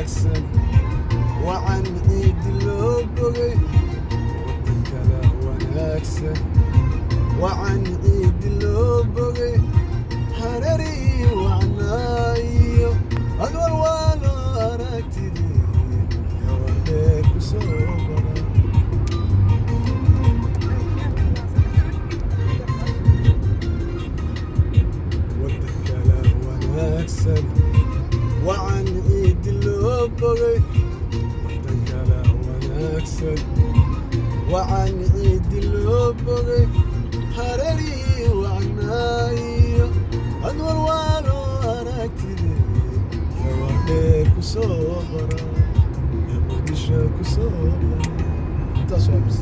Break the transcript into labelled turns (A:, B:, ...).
A: wanaagsan, wacan ciidi loo bogay. Waddankada wanaagsan, wacan ciidi loo bogay, harari wacnaayo adwalwaalo aragtidii gabadhee ku soo bara. Waddankada wanaagsan, wacan ciidi loo bogay. Waddankada wanaagsan, wacan ciidi loo bogay, harari wacnaayo adwalwaalo aragtidii gabadhee ku soo bara, ee Muqdisho ku soo bara. Intaas waa bis.